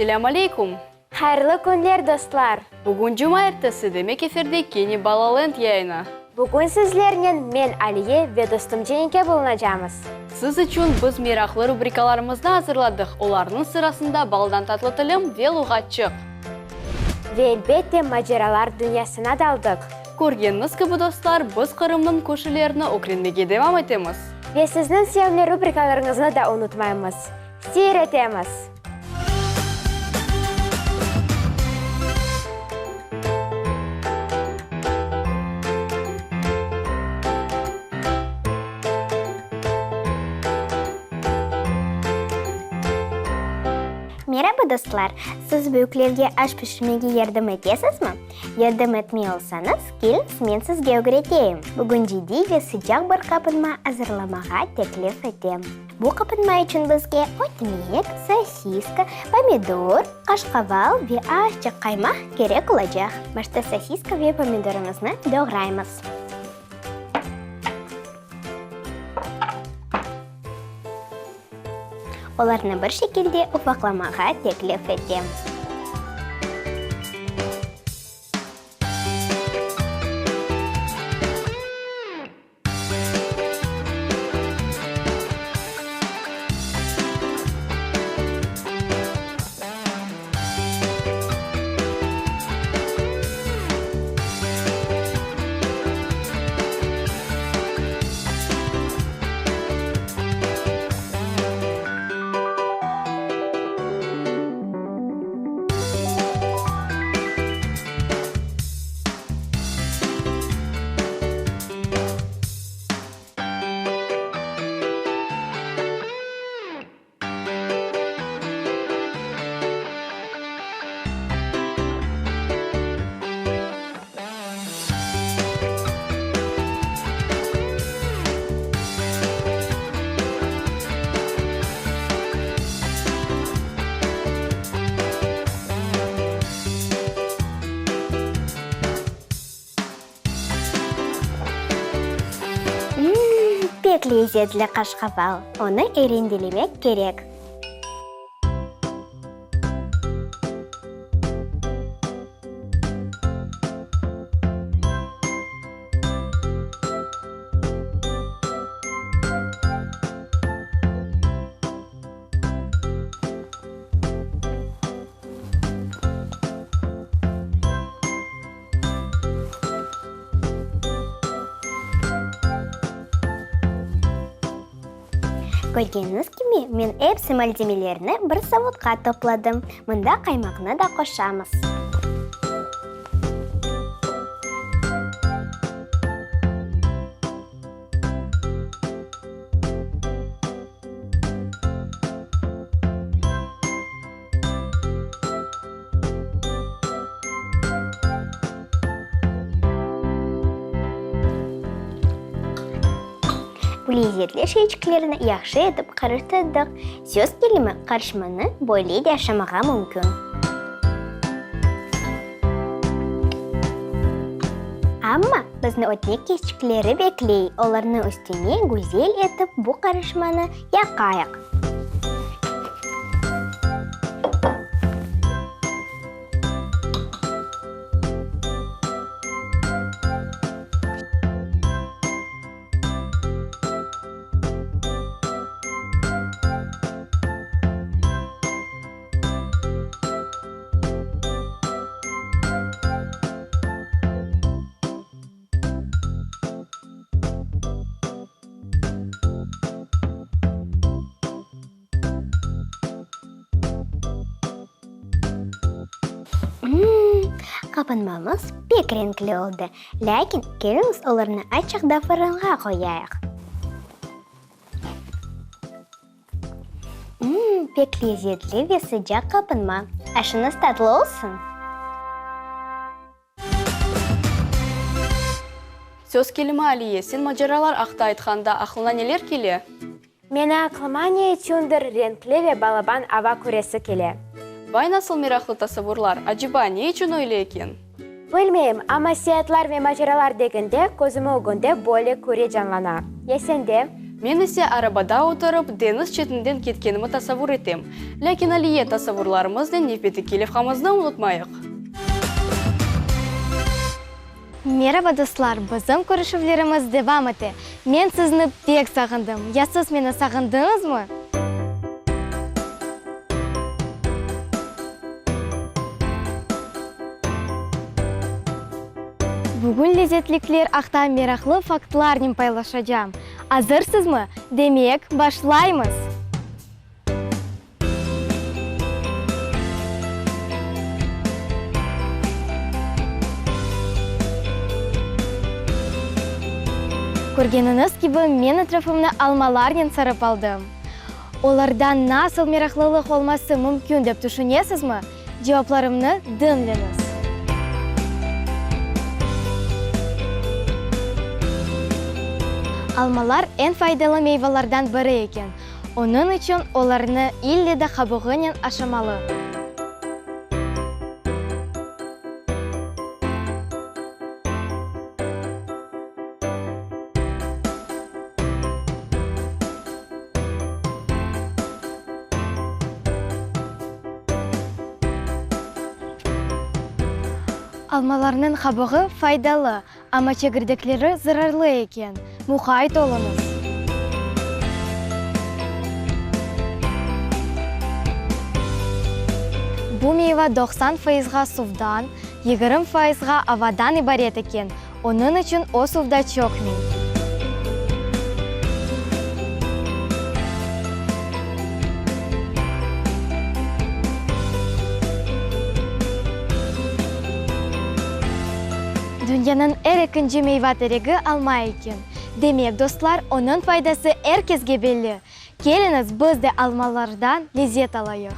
Selâm aleyküm! Hayırlı künler, dostlar! Bugün cumaertesi, demek efirde kene Balaland yayını. Bugün sizlernen men, Aliye, ve dostum Cenike bulunacamız. Siz içün biz meraqlı rubrikalarımıznı azırladıq, olarnıñ sırasında Baldan tatlı tilim ve Luğatçıq. Ve elbette maceralar dünyasına daldıq. Körgeniñiz kibi, dostlar, biz Qırımnıñ köşelerini ögrenmege devam etemiz. Ve sizniñ sevimli rubrikalarıñıznı da unutmaymız. Seyir etemiz! Meraba, dostlar! Siz büyüklerge aş pişirmege yardım etesizmi? Yardım etmey olsañız, keliñiz, men sizge ögreteyim. Bugün ciddiy ve sıcaq bir qapınma azırlamağa teklif etem. Bu qapınma içün bizge ötmek, sosiska, pomidor, qaşqaval ve azçıq qaymaq kerek olacaq. Başta sosiska ve pomidorımıznı doğraymız. Olarnı bir şekilde ufaqlamağa teklif etem. Mmm, pek lezetli qaşqaval, onı erendelemek kerek. Körgeniñiz kibi, men epsi malzemelerni bir savutqa topladım. Mında qaymaqnı da qoşamız. Bu lezzetli şeyçiklerni yahşı etip qarıştırdıq. Söz kelimi, qarışmanı böyle de aşamağa mümkün. Amma bizni ötmek kesçikleri bekley, olarnıñ üstüne güzel etip bu qarışmanı yaqayıq. Mmm, qapanmamız pek renkli oldı, lâkin keliñiz olarnı açıq da fırınğa qoyayıq. Mmm, pek lezetli ve sıcaq qapınma. Aşıñız tatlı olsun! Söz kelimi, Aliye, sen maceralar aqta aytqanda aqlıña neler kele? Meni aqlıma ne içündir renkli ve balaban ava küresi kele. Vay, nasıl meraqlı tasavurlar! Aceba, ne içün öyle eken? Bilmeyim, amma seyaatlar ve maceralar degende közüm ögünde böyle küre canlana. Ya sende? Men ise arabada oturıp, deñiz çetinden ketkenimi tasavvur etem. Lâkin Aliye, tasavvurlarımıznen nevbetteki levhamıznı unutmayıq. Meraba, dostlar! Bizim körüşüvlerimiz devam ete. Men sizni pek sağındım. Ya siz meni sağındıñızmı? Bugün lezetlikler aqta meraqlı faktlarnen paylaşacağım. Azırsızmı? Demek, başlaymız! Körgeniñiz kibi, men etrafımnı almalarnen sarıp aldım. Olarda nasıl meraqlılıq olması mümkün dep tüşünesizmi? Cevaplarımnı diñleñiz. Almalar eñ faydalı meyvalardan biri eken. Onıñ içün olarnı ille de qabuğınen aşamalı. Almalarnıñ qabuğı faydalı, amma çegirdekleri zararlı eken. Muqayt oluñız! Bu meyva 90 fayızğa suvdan, 20 fayızğa avadan ibaret eken, onıñ içün o suvda çökmey. Dünyanıñ er ekinci meyva teregi alma eken. Demek, dostlar, onıñ faydası er kesge belli. Keliñiz, biz de almalardan lezet alayıq.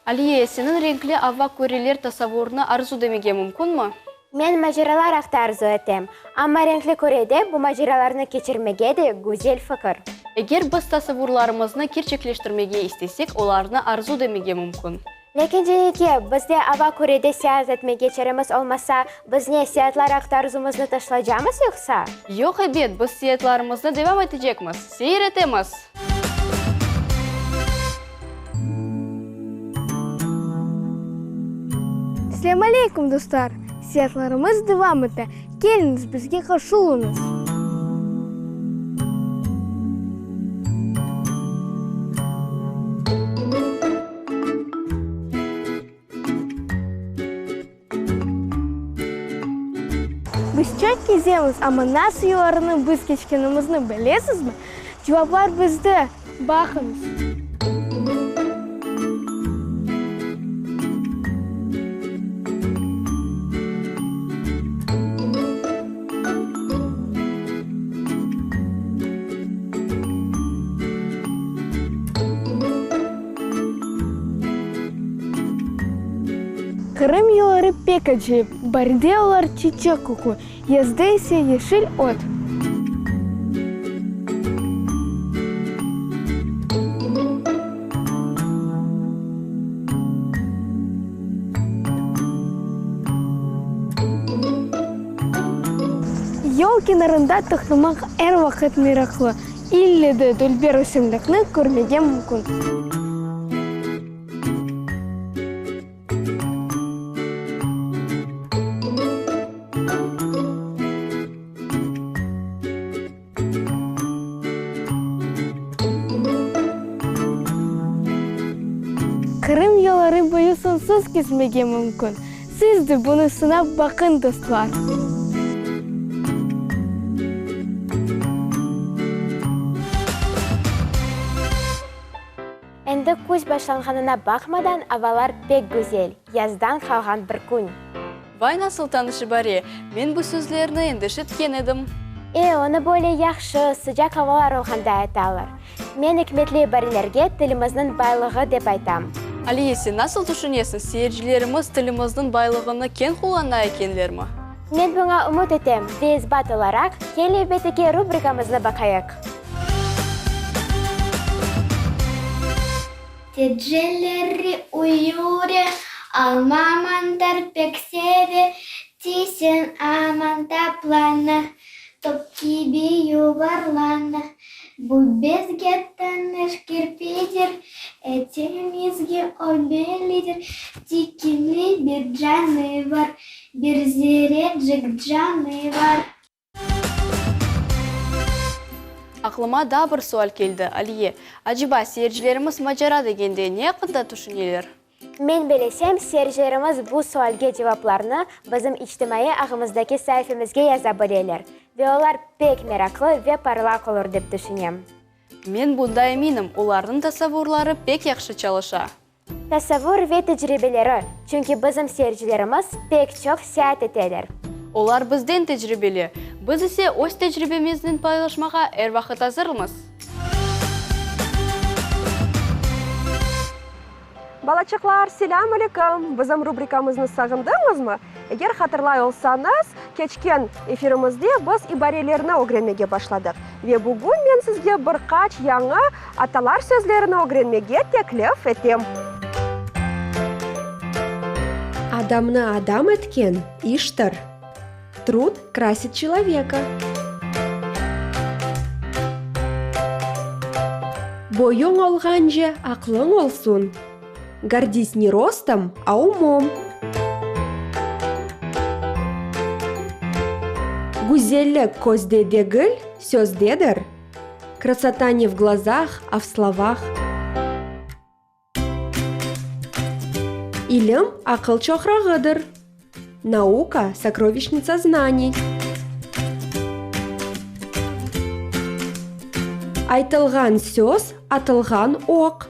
Aliye, seniñ renkli ava köreler tasavvurını arzu demege mümkünmi? Men maceralar aqta arzu etem. Amma renkli körede bu maceralarnı keçirmege de güzel fikir. Eger biz tasavvurlarımıznı kerçekleştirmege istesek, olarnı arzu demege mümkün. Lâkin Cenike, bizde ava körede seyaat etmege çaremiz olmasa, biz ne, seyaatlar aqta arzumıznı taşlaycamız yoqsa? Yoq, ebet, biz seyaatlarımıznı devam etecekmiz. Seyir etemiz! Selâm aleyküm, dostlar! Seyaatlarımız devam ete. Keliñiz, bizge qoşulıñız! Biz çoq kezemiz, amma nasıl yollarını biz keçkenimizni bilesizmi? Cevaplar bizde, baqıñız! Qırım yolları pek acayip, baarde olar çiçek qoqu, yazda ise yeşil ot. Yol kenarında toqtamaq er vaqıt meraqlı, ille de dülber ösümlikni körmege mümkün. Qırım yolları boyu soñsuz kezmege mümkün. Siz de bunı sınap baqıñ, dostlar! Endi küz başlanğanına baqmadan, avalar pek güzel, yazdan qalğan bir kün. Vay nasıl tanış ibare! Men bu sözlerni endi eşitken edim. E, onı böyle yahşı, sıcaq avalar olğanda aytalar. Men ikmetli ibarelerge tilimizniñ baylığı dep aytam. Aliye, sen nasıl tüşünesiñ, seyircilerimiz tilimizniñ baylığını keñ qullana ekenlermi? Men buña ümüt etem ve isbat olaraq, kel nevbetteki rubrikamıznı baqayıq. Geceleri uyure, alma mantar pek seve, Tiyseñ aman taplana. Top kibi yuvarlana. Bu bizge tanış kirpidir, Etimizge o bellidir. Tikenli bir canı bar, Bir zerrecik canı bar. Aqlıma daa bir sual keldi, Aliye. Aceba, seyircilerimiz macara degende ne aqqında tüşüneler? Men bilesem, seyircilerimiz bu sualge cevaplarnı bizim içtimaiy ağımızdaki saifemizge yaza bileler. Ve olar pek meraqlı ve parlaq olur, dep tüşünem. Men bunda eminim, olarnıñ tasavurları pek yahşı çalışa. Tasavvur ve tecribeleri, çünki bizim seyircilerimiz pek çoq seyaat eteler. Olar bizden tecribeli, biz ise öz tecribemiznen paylaşmağa er vaqıt azırmız. Balaçıqlar, selâm aleyküm! Bizim rubrikamıznı sağındıñızmı? Eger hatırlay olsañız, keçken efirimizde biz ibarelerni ögrenmege başladıq. Ve bugün men sizge bir qaç yañı atalar sözlerini ögrenmege teklif etem. Adamnı adam etken iştir. Trud krasit çeloveka. Boyuñ olğance aqlıñ olsun. Gordis ne rostom, a umom. Güzellik közde degil, sözdedir. Krasota ne v glazah, a v slovah. İlim, aqıl çoqrağıdır. Nauka, sokrovişnitsa znaniy. Aytılğan söz, atılğan oq.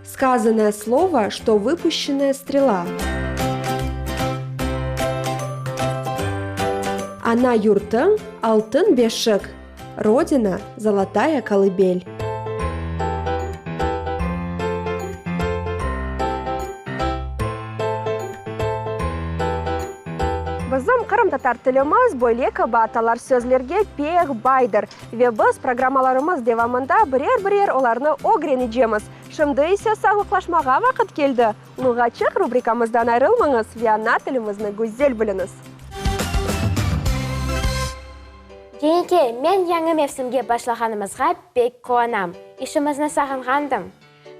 Skazannoye slovo, çto vıpuşçennaya strela. Ana yurtıñ, altın beşik, Rodina, zolotaya kolıbel. Bizim qırımtatar tilimiz böyle kibi atalar sözlerge pek baydır ve biz programmalarımız devamında birer-birer olarnı ögrenecemiz. Şimdi ise sağlıqlaşmağa vaqıt keldi. Luğatçıq rubrikamızdan ayrılmañız ve ana tilimizni güzel biliñiz! Cenike, men yañı mevsimge başlağanımızğa pek quvanam. İşimizni sağınğandım.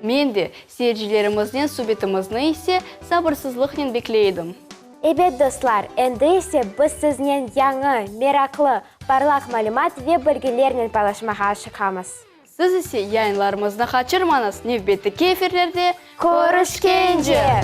Men de, seyircilerimiznen subetimizni ise sabırsızlıqnen bekley edim. Ebet, dostlar, endi ise biz siznen yañı, meraqlı, parlaq malümat ve bilgilernen paylaşmağa aşıqamız. Siz ise yayınlarımıznı qaçırmañız, nevbetteki efirlerde Körüşkence!